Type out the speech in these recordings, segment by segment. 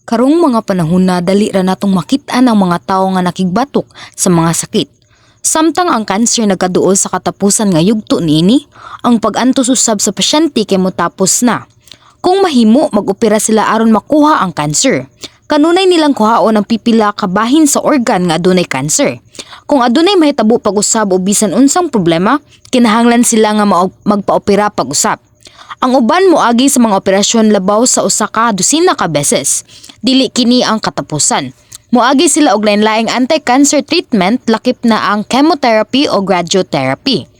Karong mga panahon na, dali ra natong makit-an ang mga tawo nga nakigbatok sa mga sakit. Samtang ang cancer nagkaduol sa katapusan nga yugto niini, ang pag-antos usab sa pasyente kay motapos na. Kung mahimo, mag-opera sila aron makuha ang cancer. Kanunay nilang kuhaon ang pipila ka bahin sa organ nga adunay cancer. Kung adunay mahitabo pag-usab o bisan unsang problema, kinahanglan sila nga magpaopera pag-usab. Ang uban moagi sa mga operasyon labaw sa usa ka dosina ka beses. Dili kini ang katapusan. Moagi sila og lain-laing anti-cancer treatment, lakip na ang chemotherapy o radiotherapy.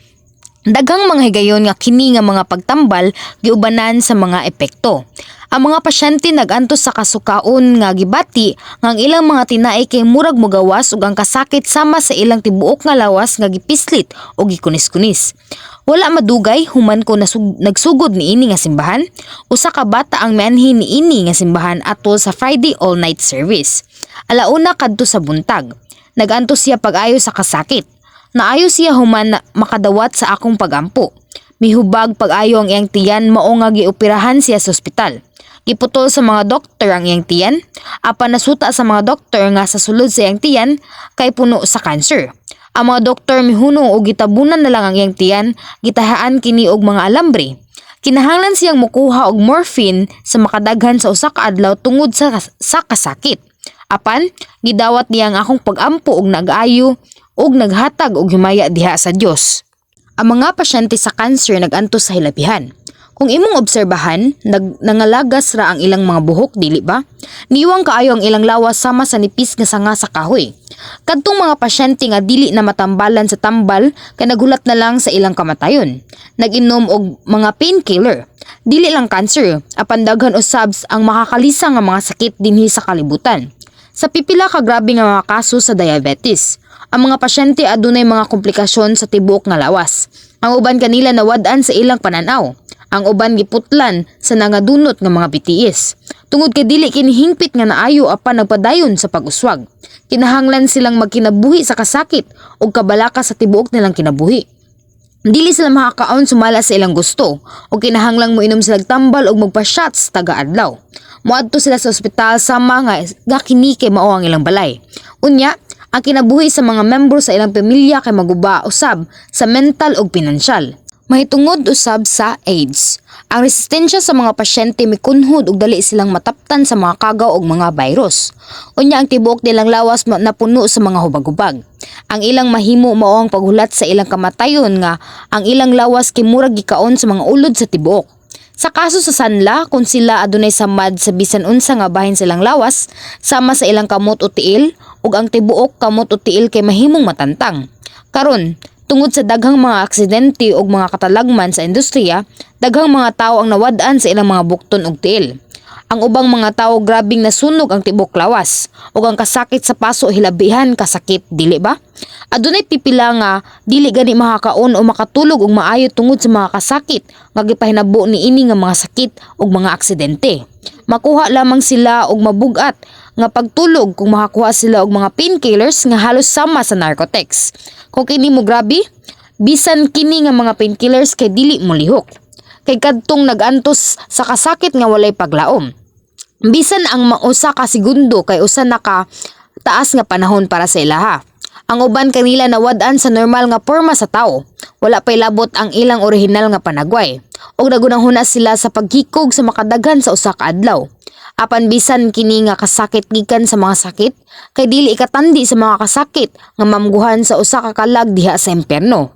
Daghang mga higayon nga kini nga mga pagtambal giubanan sa mga epekto. Ang mga pasyente nag-antos sa kasukaon nga gibati nga ang ilang mga tinai kay murag mogawas ug ang kasakit sama sa ilang tibuok nga lawas nga gipislit o gikunis-kunis. Wala madugay human ko nagsugod niini nga simbahan, usa ka bata ang mianhi niini nga simbahan atol sa Friday all night service. Alauna kadto sa buntag. Nagantos siya pag-ayo sa kasakit. Naayo siya human na makadawat sa akong pagampo. Mihubag pag-ayo ang iyang tiyan, mao nga gioperahan siya sa ospital. Giputol sa mga doktor ang iyang tiyan, apan nasuta sa mga doktor nga sa sulod sa iyang tiyan kay puno sa cancer. Ang mga doktor mihunong og gitabunan na lang ang iyang tiyan, gitahaan kini og mga alambre. Kinahanglan siyang mokuha og morphine sa makadaghan sa usa ka adlaw tungod sa kasakit. Apan gidawat niya ang akong pagampo og nag-ayo ug naghatag og himaya diha sa Dios. Ang mga pasyente sa cancer nag-antos sa hilabihan. Kung imong obserbahan, nangalagas ra ang ilang mga buhok, dili ba? Niwang kaayo ang ilang lawas sama sa nipis nga sanga sa kahoy. Kadtong mga pasyente nga dili na matambalan sa tambal kay naghulat na lang sa ilang kamatayon. Nag-inom og mga painkiller. Dili lang cancer, apan daghan usab ang makakalisa nga mga sakit dinhi sa kalibutan. Sa pipila ka grabe nga mga kaso sa diabetes, ang mga pasyente adunay mga komplikasyon sa tibuok nga lawas. Ang uban kanila nawad-an sa ilang pananaw. Ang uban giputlan sa nangadunot nga mga bitiis. Tungod kay dili kini hingpit nga naayo apan nagpadayon sa pag-uswag. Kinahanglan silang magkinabuhi sa kasakit ug kabalaka sa tibuok nilang kinabuhi. Dili sila makakaon sumala sa ilang gusto o kinahanglang moinom sila tambal og magpa-shots taga-adlaw. Moadto sila sa ospital sama nga kini kay mao ang ilang balay. Unya, ang kinabuhi sa mga membro sa ilang pamilya kay maguba usab sa mental ug pinansyal. Mahitungod usab sa AIDS, ang resistensya sa mga pasyente mikunhod ug dali silang mataptan sa mga kagaw ug mga virus. Unya, ang tibuok nilang lawas napuno sa mga hubag-hubag. Ang ilang mahimo mao ang paghulat sa ilang kamatayon nga ang ilang lawas kay murag gikaon sa mga ulod sa tibuok. Sa kaso sa sanla, kung sila adunay samad sa bisan unsa nga bahin sa ilang lawas, sama sa ilang kamot o tiil, ug ang tibuok kamot o tiil kay mahimong matantang. Karon, tungod sa daghang mga aksidente ug mga katalagman sa industriya, daghang mga tawo ang nawad-an sa ilang mga bukton ug tiil. Ang ubang mga tawo, grabing nasunog ang tibuok lawas ug ang kasakit sa paso hilabihan kasakit, dili ba? Adunay pipila nga dili gani makakaon o makatulog og maayo tungod sa mga kasakit nga gipahinabo niini nga mga sakit ug mga aksidente. Makuha lamang sila og mabugat nga pagtulog kung makakuha sila og mga painkillers nga halos sama sa narcotics. Kung kini mo grabe, bisan kini nga mga painkillers kay dili mo lihok. Kay kadtong nag-antos sa kasakit nga walay paglaom. Bisan ang usa ka segundo kay usa na ka taas nga panahon para sa ilaha. Ang uban kanila nawad-an sa normal nga porma sa tao. Wala pay labot ang ilang orihinal nga panagway. Ug nagunahuna sila sa paghikog sa makadaghan sa usa ka adlaw. Apan bisan kini nga kasakit gikan sa mga sakit kay dili ikatandi sa mga kasakit nga mamguhan sa usa ka kalag diha sa impyerno.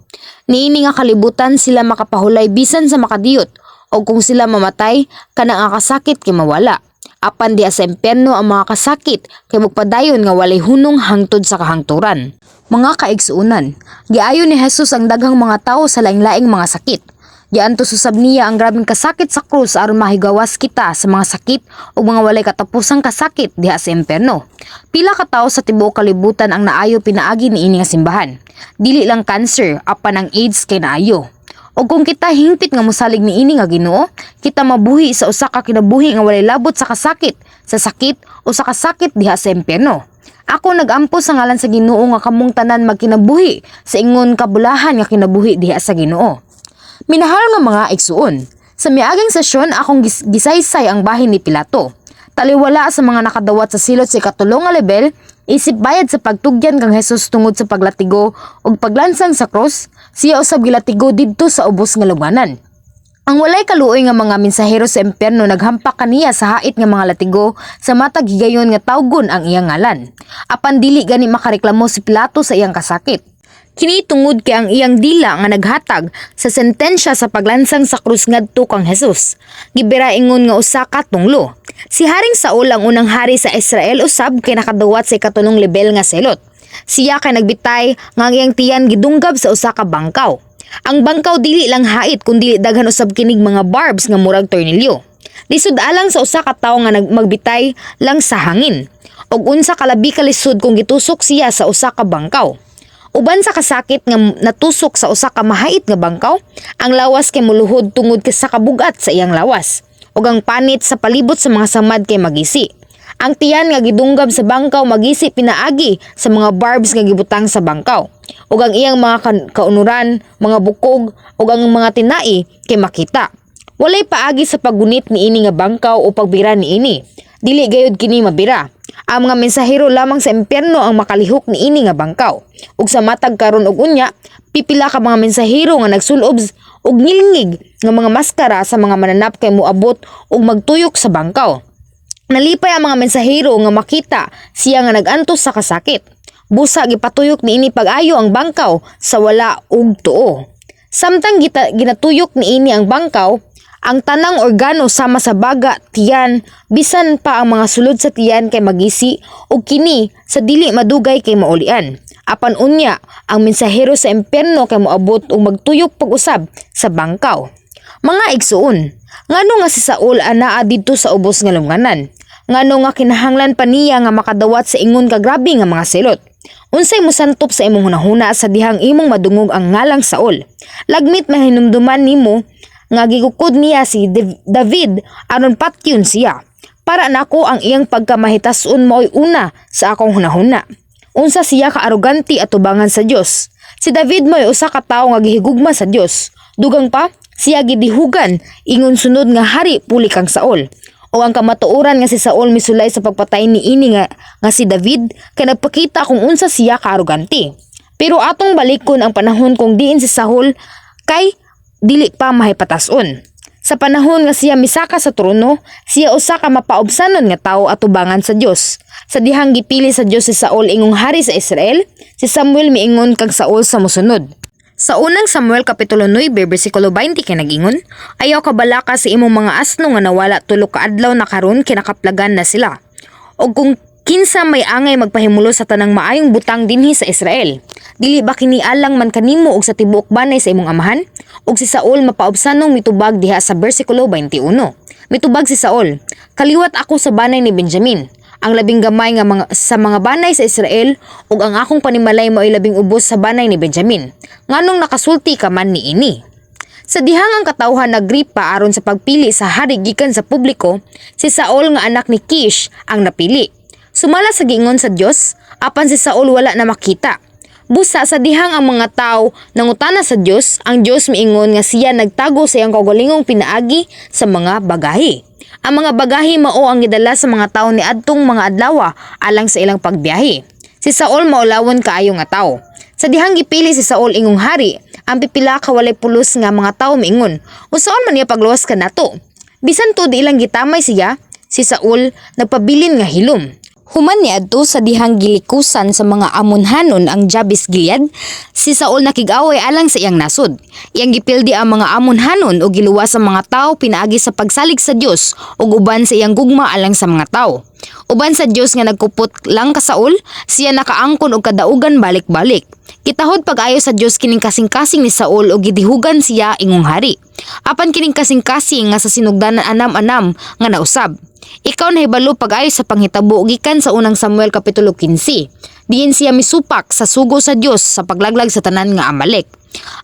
Niini nga kalibutan sila makapahulay bisan sa makadiyot o kung sila mamatay, kana nga kasakit kay mawala. Apan diha sa impyerno, ang mga kasakit kay magpadayon nga walay hunong hangtod sa kahangturan. Mga kaigsuonan, giayo ni Jesus ang daghang mga tawo sa laing-laing mga sakit. Giantos usab niya ang grabeng kasakit sa krus aron mahigawas kita sa mga sakit ug mga walay katapusang kasakit diha sa impyerno. Pila ka tawo sa tibuok kalibutan ang naayo pinaagi niini nga simbahan. Dili lang cancer, apan ang AIDS kay naayo. O kung kita hingpit nga mosalig niini nga Ginoo, kita mabuhi sa usa ka kinabuhi nga walay labot sa kasakit, sa sakit o sa kasakit diha sa impyerno. Ako nagampo sa ngalan sa Ginoo nga kamong tanan magkinabuhi sa ingon kabulahan nga kinabuhi diha sa Ginoo. Minahal nga mga igsuon, sa miaging sesyon akong gisaysay ang bahin ni Pilato. Taliwala sa mga nakadawat sa silot sa ikatulo nga lebel, isip bayad sa pagtugyan kang Jesus tungod sa paglatigo ug paglansang sa krus, siya usab gilatigo didto sa ubos nga lungwanan. Ang walay kaluoy nga mga mensahero sa impyerno naghampak kaniya sa hait nga mga latigo sa matag higayon nga tawgon ang iyang ngalan. Apan dili gani makareklamo si Pilato sa iyang kasakit. Kini tungod kay ang iyang dila nga naghatag sa sentensya sa paglansang sa krus ngadto kang Jesus. Gibira ingon nga usa ka tunglo. Si Haring Saul, ang unang hari sa Israel, usab kay nakadawat sa ikatulong lebel nga silot. Siya kay nagbitay nga ang iyang tiyan gidunggab sa usa ka bangkaw. Ang bangkaw dili lang hait kundi daghan usab kinig mga barbs nga murag tornilyo. Lisod alang sa usa ka tawo nga magbitay lang sa hangin. Og unsa kalabi kalisod kung gitusok siya sa usa ka bangkaw. Uban sa kasakit nga natusok sa usa ka mahait nga bangkaw, ang lawas kay muluhod tungod kay sa kabugat sa iyang lawas. Ug ang panit sa palibot sa mga samad kay magisi. Ang tiyan nga gidunggab sa bangkaw magisi pinaagi sa mga barbs nga gibutang sa bangkaw. Ug ang iyang mga kaunuran, mga bukog ug ang mga tinai kay makita. Walay paagi sa paggunit niini nga bangkaw o pagbira niini. Dili gayud kini mabira. Ang mga mensahero lamang sa impyerno ang makalihok niini nga bangkaw. Ug sa matag karon ug unya, pipila ka mga mensahero nga nagsulob og ngilngig nga mga maskara sa mga mananap kay moabot ug magtuyok sa bangkaw. Nalipay ang mga mensahero nga makita siya nga nag-antos sa kasakit. Busa gipatuyok niini pag-ayo ang bangkaw sa wala og tuo. Samtang ginatuyok niini ang bangkaw, ang tanang organo sama sa baga, tiyan, bisan pa ang mga sulod sa tiyan kay magisi ug kini sa dili madugay kay maulian. Apan unya, ang mensahero sa impyerno kay moabot ug magtuyok pag-usab sa bangkaw. Mga igsuon, ngano nga si Saul anaa didto sa ubos nga lungwanan? Ngano nga kinahanglan pa niya nga makadawat sa ingon ka grabe nga mga silot? Unsay mosantop sa imong hunahuna sa dihang imong madungog ang ngalang Saul? Lagmit mahinumduman nimo nga gikukod niya si David aron patyon siya. Para nako, ang iyang pagkamahitas-on mao'y una sa akong hunahuna. Unsa siya ka arogante atubangan sa Dios. Si David mao'y usa ka tawo nga gihigugma sa Dios. Dugang pa, siya gidihugan ingon sunod nga hari puli kang Saul. O ang kamatuoran nga si Saul misulay sa pagpatay ni ini nga si David kay nagpakita kung unsa siya ka arogante. Pero atong balikon ang panahon kung diin si Saul kay dili pa mahipatas-on. Sa panahon nga siya misaka sa trono, siya usa ka mapaubsanon nga tawo atubangan sa Dios. Sa dihang gipili sa Dios si Saul ingong hari sa Israel, si Samuel miingon kang Saul sa mosunod. Sa Unang Samuel kapitulo 9 bersikulo 20 kay nag-ingon, "Ayaw ka balaka sa imong mga asno nga nawala 3 ka adlaw na karon, kinakaplagan na sila. Og kung kinsa may angay magpahimulos sa tanang maayong butang dinhi sa Israel? Dili ba kini alang man kanimo ug sa tibuok banay sa imong amahan?" Ug si Saul mapaubsanong mitubag diha sa bersikulo 21. Mitubag si Saul, "Kaliwat ako sa banay ni Benjamin, ang labing gamay nga mga, sa mga banay sa Israel, ug ang akong panimalay mao'y labing ubos sa banay ni Benjamin. Nganong nakasulti ka man niini?" Sa dihang ang katawhan nagripa aron sa pagpili sa hari gikan sa publiko, si Saul nga anak ni Kish ang napili. Sumala sa giingon sa Dios, apan si Saul wala na makita. Busa sa dihang ang mga tao nangutana sa Dios, ang Dios miingon nga siya nagtago sa iyang kaugalingong pinaagi sa mga bagahi. Ang mga bagahi mao ang gidala sa mga tao ni adtong mga adlaw alang sa ilang pagbiyahe. Si Saul maulawon kaayo nga tao. Sa dihang gipili si Saul ingong hari, ang pipila ka walay pulos nga mga tao miingon, "Unsaon man niya pagluwas kanato?" Bisan tuod ilang gitamay siya, si Saul nagpabilin nga hilom. Human niadto sa dihang gilikusan sa mga Amonhanon ang Jabes Gilead, si Saul nakig-away alang sa iyang nasod. Iyang gipildi ang mga Amonhanon ug giluwas ang mga tao pinaagi sa pagsalig sa Dios ug uban sa iyang gugma alang sa mga tao. Uban sa Dios nga nagkupot lang ka Saul, siya nakaangkon og kadaugan balik-balik. Gitahod pag-ayo sa Dios kining kasing-kasing ni Saul ug gidihugan siya ingong hari. Apan kining kasing-kasing nga sa sinugdanan anam-anam nga nausab. Ikaw nahibalo pag-ayo sa panghitabo gikan sa Unang Samuel kapitulo 15. Diin siya misupak sa sugo sa Dios sa paglaglag sa tanan nga Amalek.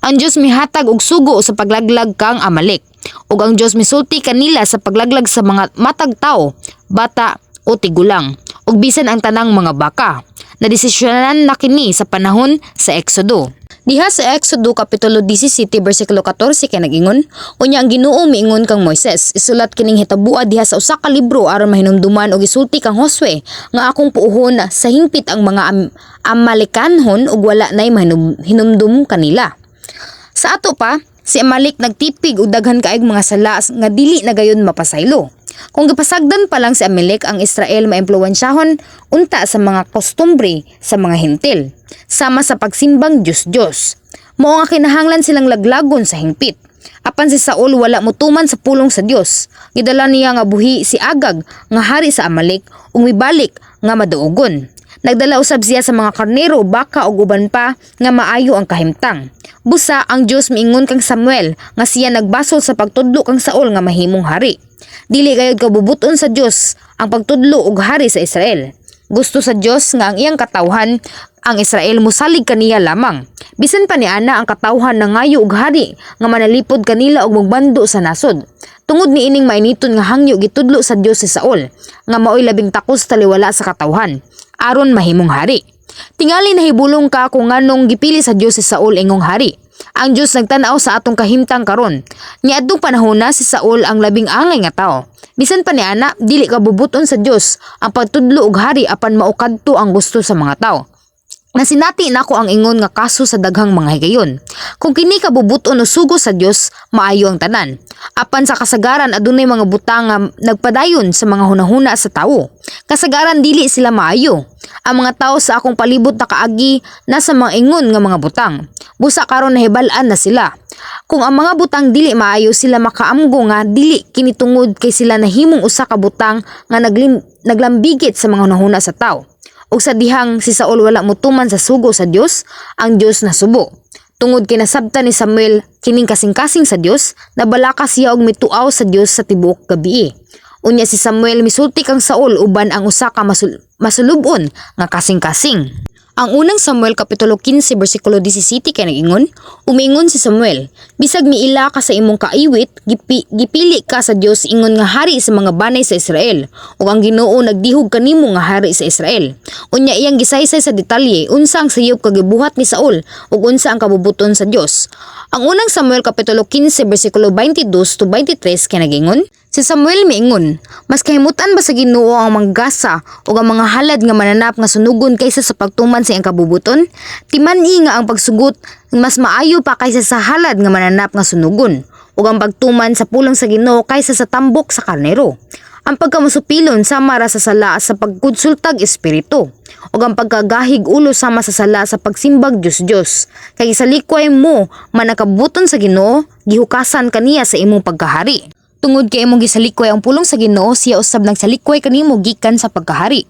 Ang Dios mihatag og sugo sa paglaglag kang Amalek. Ug ang Dios misulti kanila sa paglaglag sa mga matag tawo, bata o tigulang, ug bisan ang tanang mga baka. Nadesisyonan na kini sa panahon sa Exodo. Diha sa Exodo kapitulo 17 bersikulo 14 kay nag-ingon, "Unya ang Ginoo miingon kang Moises, isulat kining hitabua diha sa usa ka libro aron mahinumduman og isulti kang Josue nga akong puohon sa hingpit ang mga Amalekanhon ug wala nay mahinumdum kanila." Sa ato pa, si Amalek nagtipig og daghan kaayog mga sala nga dili na gayon mapasaylo. Kung gipasagdan pa lang si Amalek, ang Israel maimpluwensyahon unta sa mga kostumbre sa mga Hentil, sama sa pagsimbang Diyos-Diyos. Mao nga kinahanglan silang laglagon sa hingpit. Apan si Saul wala motuman sa pulong sa Dios. Gidala niya nga buhi si Agag nga hari sa Amalek ug mibalik nga madaugon. Nagdala usab siya sa mga karnero, baka ug uban pa nga maayo ang kahimtang. Busa ang Dios miingon kang Samuel nga siya nagbasol sa pagtudlo kang Saul nga mahimong hari. Dili gayud kabubuton sa Dios ang pagtudlo og hari sa Israel. Gusto sa Dios nga ang iyang katawhan, ang Israel, mosalig kaniya lamang. Bisan pa ni ana, ang katawhan nangayo og hari nga manalipod kanila og magbando sa nasod. Tungod niining mainiton nga hangyo, gitudlo sa Dios si Saul nga maoy labing takos taliwala sa katawhan aron mahimong hari. Tingali nahibulong ka kung nganong gipili sa Dios si Saul ingong hari. Ang Dios nagtan-aw sa atong kahimtang karon. Niadtong panahona, si Saul ang labing angay nga tawo. Bisan pa ni ana, dili kabubuton sa Dios ang pagtudlo og hari, apan mao kadto ang gusto sa mga tawo. Nasinati nako ang ingon nga kaso sa daghang mga higayon. Kung kini kabubuton o sugo sa Dios, maayo ang tanan. Apan sa kasagaran, adunay mga butang nga nagpadayon sa mga hunahuna sa tawo. Kasagaran dili sila maayo. Ang mga tao sa akong palibot nakaagi na sa mga ingon nga mga butang. Busa karon nahibal-an na sila. Kung ang mga butang dili maayo, sila makaamgo nga dili kini tungod kay sila nahimong usa ka butang nga naglambigit sa mga hunahuna sa tawo. Ug sa dihang si Saul wala motuman sa sugo sa Dios, ang Dios nasubo. Tungod kay nasabtan ni Samuel kining kasing-kasing sa Dios, nabalaka siya og mituaw sa Dios sa tibuok gabii. Unya si Samuel misulti kang Saul uban ang usa ka masulub-on nga kasing-kasing. Ang Unang Samuel kapitulo 15 bersikulo 17 kay nag-ingon, "Umiingon si Samuel, bisag miila ka sa imong kaiwit, gipili ka sa Dios ingon nga hari sa mga banay sa Israel, ug ang Ginoo nagdihog kanimo nga hari sa Israel." Unya iyang gisaysay sa detalye unsa ang sayop kag gibuhat ni Saul ug unsa ang kabubuton sa Dios. Ang Unang Samuel kapitulo 15 bersikulo 22 to 23 kay nagingon, "Si Samuel miingon, mas kahimutan ba sa Ginoo ang manggasa o ang mga halad nga mananap nga sunugon kaysa sa pagtuman sa iyang kabubuton? Timan-i nga ang pagsugot mas maayo pa kaysa sa halad nga mananap nga sunugon, ug ang pagtuman sa pulong sa Ginoo kaysa sa tambok sa karnero. Ang pagkamasupilon sama ra sa sala sa pagkonsultag espiritu, ug ang pagkagahig ulo sama sa sala sa pagsimbag Diyos-Diyos. Kay salikway mo man ang kabubuton sa Ginoo, gihukasan kaniya sa imong pagkahari. Tungod kay imong gisalikway ang pulong sa Ginoo, siya usab nagsalikway kanimo gikan sa pagkahari."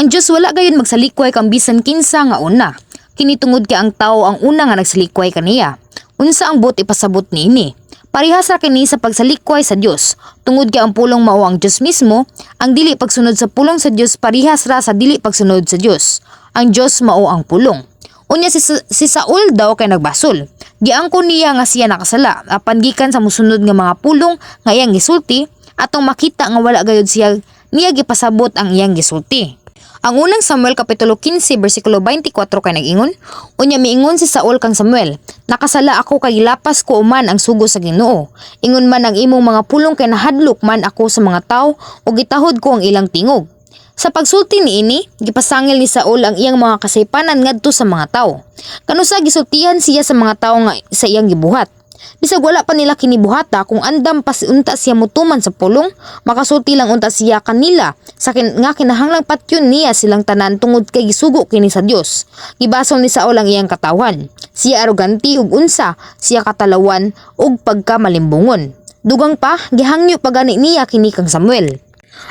Ang Dios wala gayon magsalikway kang bisan kinsa nga una. Kini tungod kay ang tao ang una nga nagsalikway kaniya. Unsa ang buot ipasabot niini? Parehas ra kini sa pagsalikway sa Dios. Tungod kay ang pulong mao ang Dios mismo, ang dili pagsunod sa pulong sa Dios parehas ra sa dili pagsunod sa Dios. Ang Dios mao ang pulong. Unya si Saul daw kay nagbasol. Giangkon niya nga siya nakasala, apan gikan sa mosunod nga mga pulong nga iyang gisulti, atong makita nga wala gayud siya niya gipasabot ang iyang gisulti. Ang Unang Samuel kapitulo 15 bersikulo 24 kay nag-ingon, "Unya miingon si Saul kang Samuel, nakasala ako kay gilapas ko man ang sugo sa Ginoo. Ingon man ang imong mga pulong kay nahadlok man ako sa mga tawo ug gitahod ko ang ilang tingog." Sa pagsulti niini, gipasangil ni Saul ang iyang mga kasaypanan ngadto sa mga tawo. Kanusa gisultihan siya sa mga tawo nga sa iyang gibuhat. Bisag wala pa nila kinibuhata, kung andam pa unta siya mutuman sa pulong, makasulti lang unta siya kanila sa nga kinahanglang patyon niya silang tanan tungod kay gisugo kini sa Dios. Gibasol ni Saul ang iyang katawhan. Siya aroganti ug unsa siya katalawan ug pagkamalimbungon. Dugang pa, gihangyo pa gani niya kini kang Samuel.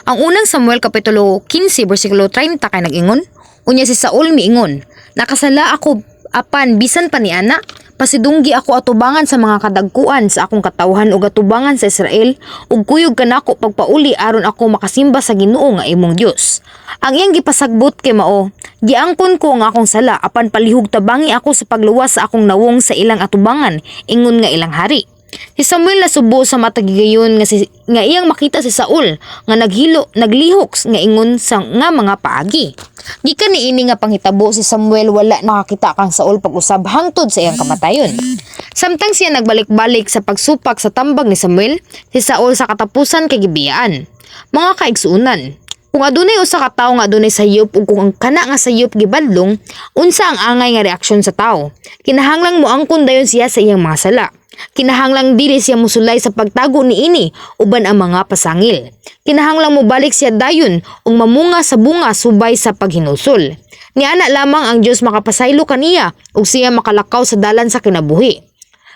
Ang Unang Samuel kapitulo 15 bersikulo 30 kay nag-ingon, "Unya si Saul miingon, nakasala ako, apan bisan pa ni ana, pasidunggi ako atubangan sa mga kadagkuan sa akong katawhan ug atubangan sa Israel, ug kuyog kanako pagpauli aron ako makasimba sa Ginoo nga imong Dios." Ang iyang gipasagbot kay mao, giangkon ko ang akong sala, apan palihog tabangi ako sa pagluwas sa akong nawong sa ilang atubangan ingon nga ilang hari. Si Samuel nasubo sa matag higayon nga iyang makita si Saul nga naglihok nga ingon sa nga mga paagi. Gikan niini nga panghitabo, si Samuel wala nakakita kang Saul pag-usab hangtod sa iyang kamatayon. Samtang siya nagbalik-balik sa pagsupak sa tambag ni Samuel, si Saul sa katapusan kay gibiyaan. Mga kaigsuonan, kung adunay usa ka tawo nga adunay sayop ug kung ang kana nga sayop gibadlong, unsa ang angay nga reaksyon sa tawo? Kinahanglang moangkon dayon siya sa iyang mga sala. Kinahanglang dili siya mosulay sa pagtago niini uban ang mga pasangil. Kinahanglang mobalik siya dayon ug mamunga sa bunga subay sa paghinulsol. Niana lamang ang Dios makapasaylo kaniya ug siya makalakaw sa dalan sa kinabuhi.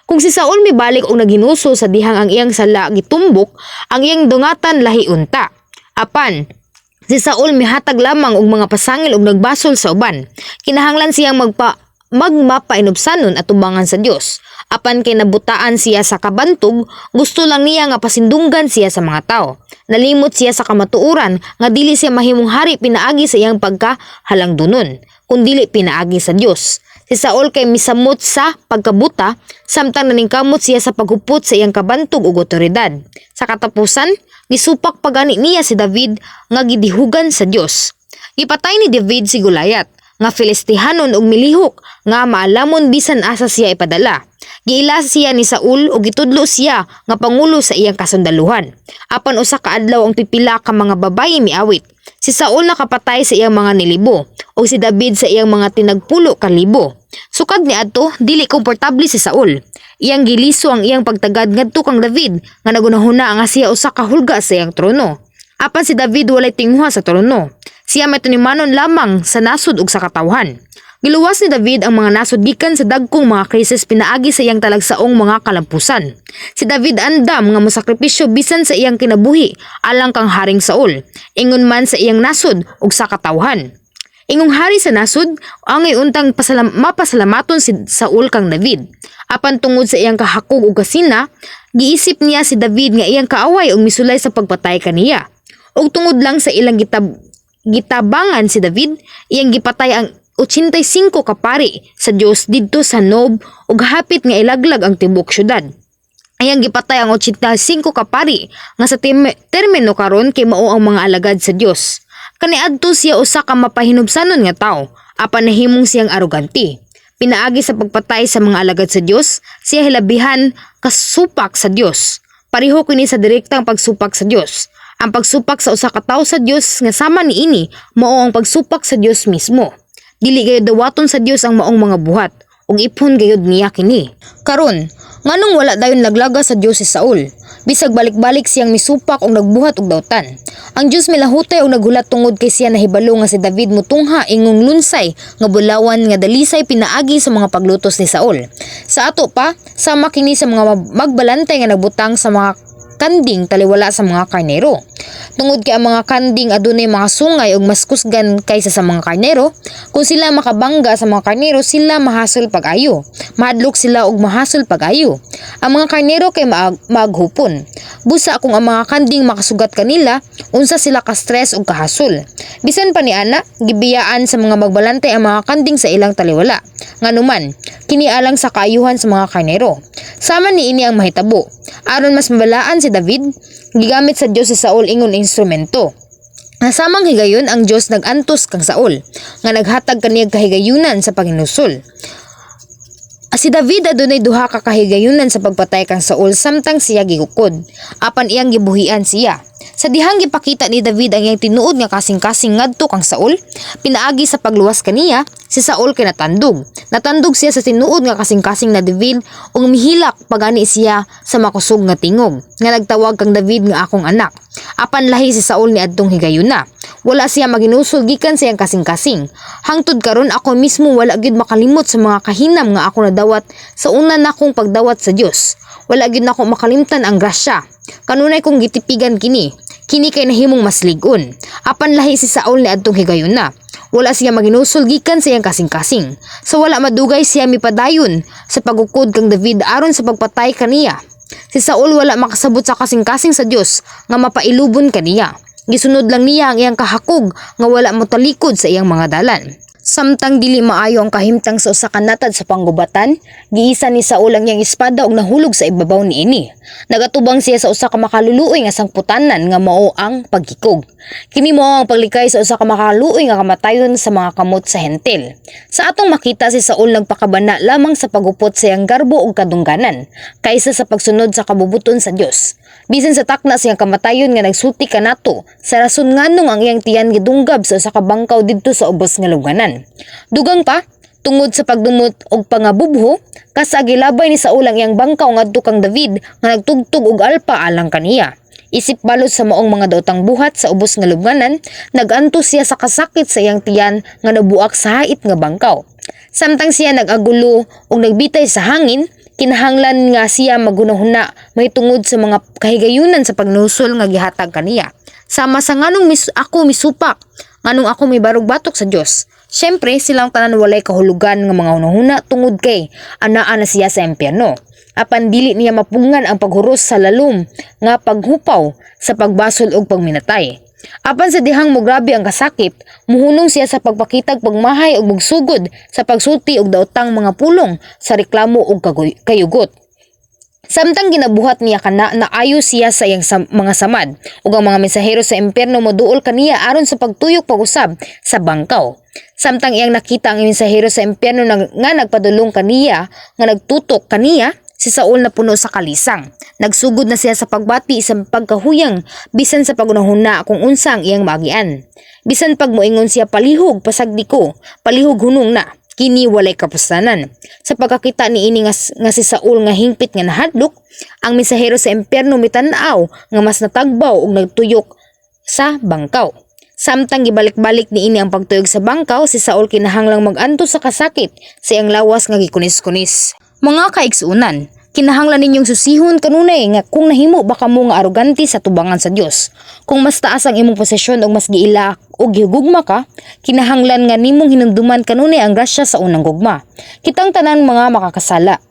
Kung si Saul mibalik og naghinulsol sa dihang ang iyang sala gitumbok, ang iyang dungatan lahi unta. Apan, si Saul mihatag lamang og mga pasangil ug nagbasol sa uban. Kinahanglan siyang magmapainubsanon at tubangan sa Dios. Apan kay nabutaan siya sa kabantog, gusto lang niya nga pasindunggan siya sa mga tao. Nalimot siya sa kamatuoran nga dili siya mahimong hari pinaagi sa iyang pagkahalangdunon, kundili pinaagi sa Dios. Si Saul kay misamot sa pagkabuta, samtang naningkamot siya sa paghupot sa iyang kabantog ug otoridad. Sa katapusan, gisupak pagani niya si David nga gidihugan sa Dios. Gipatay ni David si Goliath nga Filistihanon ug milihok nga maalamon bisan asa siya ipadala. Giila siya ni Saul ug gitudlo siya nga pangulo sa iyang kasundaluhan. Apan usa ka adlaw, ang pipila ka mga babayi miawit. Si Saul nakapatay sa iyang mga nilibo ug si David sa iyang mga tinagpulo ka libo. Sukad niadto, dili komportable si Saul. Iyang giliso ang iyang pagtagad ngadto kang David nga nagunahuna nga siya usa ka hulga sa iyang trono. Apan si David walay tinguha sa trono. Siya may tunimanon lamang sa nasod ug sa katawhan. Giluwas ni David ang mga nasod gikan sa dagkong mga krisis pinaagi sa iyang talagsaong mga kalampusan. Si David andam nga mosakripisyo bisan sa iyang kinabuhi alang kang Haring Saul, ingon man sa iyang nasod ug sa katawhan. Ingong hari sa nasod, angay untang mapasalamaton si Saul kang David. Apan tungod sa iyang kahakog ug kasina, giisip niya si David nga iyang kaaway ug misulay sa pagpatay kaniya. Ug tungod lang sa ilang gitabangan si David, iyang gipatay ang 85 ka pari sa Dios didto sa Nob ug hapit nga ilaglag ang tibuok syudad. Iyang gipatay ang 85 ka pari nga sa termino karon kay mao ang mga alagad sa Dios. Kaniadto siya usa ka mapahinubsanon nga tawo, apan nahimong siyang arogante. Pinaagi sa pagpatay sa mga alagad sa Dios, siya hilabihan kasupak sa Dios. Pareho kini sa direktang pagsupak sa Dios. Ang pagsupak sa usa ka tawo sa Dios nga sama niini mao ang pagsupak sa Dios mismo. Dili gayud dawaton sa Dios ang maong mga buhat ug iphon gayud niya kini. Karon, nganong wala dayon laglaga sa Dios si Saul? Bisag balik-balik siyang misupak og nagbuhat og dautan. Ang Dios milahutay og naghulat tungod kay siya nahibalo nga si David mutungha ingong lunsay nga bulawan nga dalisay pinaagi sa mga paglutos ni Saul. Sa ato pa, sama kini sa mga magbalantay nga nagbutang sa mga kanding taliwala sa mga karnero. Tungod kay ang mga kanding adunay mga sungay ug mas kusgan kaysa sa mga karnero, kung sila makabangga sa mga karnero, sila mahasol pag-ayo. Mahadlok sila og mahasol pag-ayo. Ang mga karnero kay maaghupon. Busa kung ang mga kanding makasugat kanila, unsa sila ka-stress ug kahasol. Bisan pa niana, gibiyaan sa mga magbalantay ang mga kanding sa ilang taliwala. Nganuman, kini alang sa kaayuhan sa mga karnero. Sama niini ang mahitabo. Aron mas mabalaan si David, gigamit sa Dios si Saul ingon instrumento. Sa samang higayon, ang Dios nag-antos kang Saul, nga naghatag kaniyang kahigayunan sa paghinulsol. Si David adunay duha ka kahigayunan sa pagpatay kang Saul samtang siya gigukod. Apan iyang gibuhian siya. Sa dihang gipakita ni David ang iyang tinuod nga kasing-kasing ngadto kang Saul, pinaagi sa pagluwas kaniya, si Saul kay natandog. Natandog siya sa tinuod nga kasing-kasing na David ug mihilak pagani siya sa makusog nga tingog nga nagtawag kang David nga "Akong anak." Apan lahi si Saul niadtong higayuna. Wala siya maghinulsol gikan sa iyang kasing-kasing. Hangtod karon, ako mismo wala gyud makalimot sa mga kahinam nga ako nadawat sa una nakong pagdawat sa Dios. Wala gyud nako makalimtan ang grasya. Kanunay kong gitipigan kini. Kini kay nahimong mas lig-on. Apan lahi si Saul niadtong higayuna. Wala siya maghinulsol gikan sa iyang kasing-kasing. Sa wala madugay, siya mipadayon sa pagukod kang David aron sa pagpatay kaniya. Si Saul wala makasabot sa kasing-kasing sa Dios nga mapailubon kaniya. Gisunod lang niya ang iyang kahakog nga wala motalikod sa iyang mga dalan. Samtang dili maayo ang kahimtang sa usa ka natad sa panggubatan, giisa ni Saul ang iyang espada ug nahulog sa ibabaw niini. Nagatubang siya sa usa ka makaluluoy nga sangputanan nga mao ang paghikog. Kini mao ang paglikay sa usa ka makaluoy nga kamatayon sa mga kamot sa Hentil. Sa atong makita, si Saul nagpakabana lamang sa paggupot sa iyang garbo ug kadungganan kaysa sa pagsunod sa kabubut-on sa Dios. Bisan sa takna sa iyang kamatayon nga nagsulti kanato sa rason nganong ang iyang tiyan gidunggab sa usa ka bangkaw didto sa ubos nga lubnganan. Dugang pa, tungod sa pagdumot og pangabubho, kasa gilabay ni Saul ang iyang bangkaw ngadto kang David nga nagtugtog og alpa alang kaniya. Isip balot sa maong mga daotang buhat sa ubos nga lubnganan, nag-antos siya sa kasakit sa iyang tiyan nga nabuak sa hait nga bangkaw. Samtang siya nag-agulo ug nagbitay sa hangin, kinahanglan nga siya maghunahuna mahitungod sa mga kahigayunan sa pagnusol nga gihatag kaniya. Sama sa nganong ako misupak, nganong ako mibarog batok sa Dios. Syempre, silang tanan walay kahulugan nga mga hunahuna tungod kay anaa na siya sa impyerno. Apan dili niya mapungan ang paghuros sa lalom nga paghupaw sa pagbasol og pagminatay. Apan sa dihang mograbe ang kasakit, muhunong siya sa pagpakitag pagmahay ug mugsugod sa pagsulti og daotang mga pulong sa reklamo ug kayugot. Samtang ginabuhat niya kana, naayo siya sa iyang mga samad ug ang mga mensahero sa impyerno moduol kaniya aron sa pagtuyok pag-usab sa bangkaw. Samtang iyang nakita ang mensahero sa impyerno nga nagpadulong kaniya nga nagtutok kaniya, si Saul napuno sa kalisang. Nagsugod na siya sa pagbati sa pagkahuyang bisan sa pagunahuna kung unsa ang iyang maagian. Bisan pag moingon siya, "Palihog pasagdi ko, palihog hunong na," kini walay kapuslanan. Sa pagkakita niini nga si Saul nga hingpit nga nahadlok, ang mensahero sa impyerno mitan-aw nga mas natagbaw ug nagtuyok sa bangkaw. Samtang gibalik-balik niini ang pagtuyok sa bangkaw, si Saul kinahanglang mag-antos sa kasakit sa iyang lawas nga gikunis-kunis. Mga kaigsuonan, kinahanglan ninyong susihon kanunay nga kung nahimo ba kamo nga arogante sa tubangan sa Dios. Kung mas taas ang imong posisyon ug mas giila o gihugma ka, kinahanglan nga nimong hinumduman kanunay ang grasya sa unang gugma. Kitang tanan mga makakasala.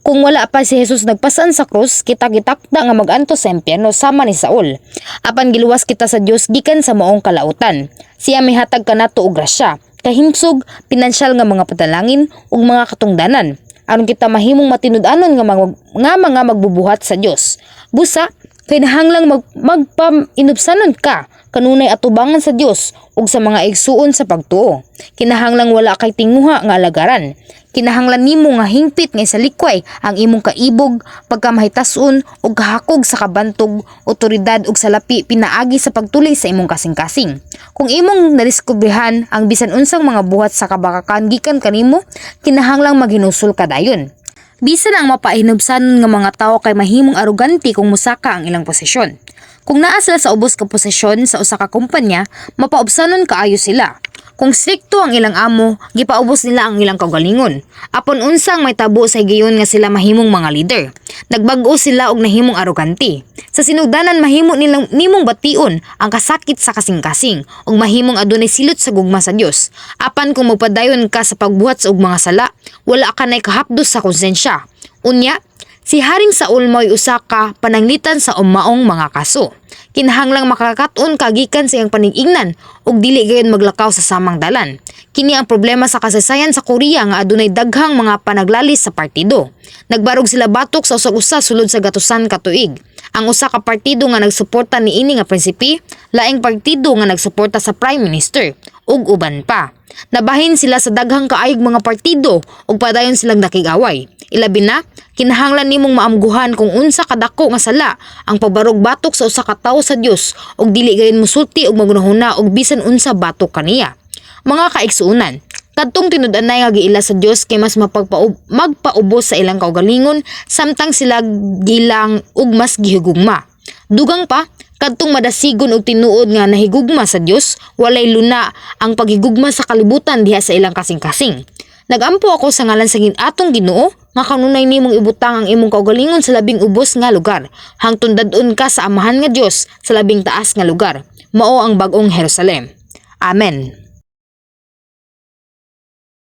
Kung wala pa si Jesus nagpasan sa krus, kita gitakda nga mag-antos sa impyerno sama ni Saul. Apan giluwas kita sa Dios gikan sa maong kalautan. Siya mihatag kanato og grasya, kahimsog, pinansyal nga mga panalangin ug mga katungdanan aron kita mahimong matinud-anon nga mga magbubuhat sa Dios. Busa, kinahanglang magpainubsanon ka kanunay atubangan sa Dios ug sa mga igsuon sa pagtuo. Kinahanglang wala kay tinguha nga alagaran. Kinahanglan nimo nga hingpit nga isalikway ang imong kaibog, pagkamahitas-on ug kahakog sa kabantog, otoridad ug salapi pinaagi sa pagtuli sa imong kasing-kasing. Kung imong nadiskubrehan ang bisan unsang mga buhat sa kabakakan gikan kanimo, kinahanglang maghinusol ka dayon. Bisan ang mapahinubsanon nga mga tawo kay mahimong arogante kung musaka ang ilang posisyon. Kung naa sila sa ubos ka posisyon sa usa ka kumpanya, mapaubsanon kaayo sila. Kung strikto ang ilang amo, gipaubos nila ang ilang kaugalingon. Apon unsang mahitabo sa higayon nga sila mahimong mga leader? Nagbag-o sila og nahimong arogante. Sa sinugdanan, mahimo nilang nimong bation ang kasakit sa kasing-kasing ug mahimong adunay silot sa gugma sa Dios. Apan kung magpadayon ka sa pagbuhat sa og mga sala, wala ka nay kahapdos sa konsensya. Unya, si Haring Saul mo'y usa ka pananglitan sa maong mga kaso. Kinahanglang makakaton ka gikan sa iyang paningingnan ug dili gayon maglakaw sa samang dalan. Kini ang problema sa kasaysayan sa Korea nga adunay daghang mga panaglalis sa partido. Nagbarog sila batok sa usag-usa sulod sa gatusan ka tuig. Ang usa ka partido nga nagsuporta niini nga prinsipe, laing partido nga nagsuporta sa prime minister ug uban pa. Nabahin sila sa daghang kaayog mga partido ug padayon silang nakig-away. Ilabi na, kinahanglan nimong maamguhan kung unsa kadako nga sala ang pagbarog batok sa usa ka tawo sa Dios ug dili gayon mosulti ug maghunahuna og bisan unsa batok kaniya. Mga kaigsuonan, kadtong tinud-anay nga giila sa Dios kay mas magpaubos sa ilang kaugalingon samtang sila gilang ug mas gihigugma. Dugang pa, kadtong madasigon og tinuod nga nahigugma sa Dios, walay luna ang paghigugma sa kalibutan diha sa ilang kasing-kasing. Nagampo ako sa ngalan sa atong Ginoo nga kanunay nimong ibutang ang imong kaugalingon sa labing ubos nga lugar, hangtod dad-on ka sa Amahan nga Dios sa labing taas nga lugar. Mao ang bag-ong Jerusalem. Amen.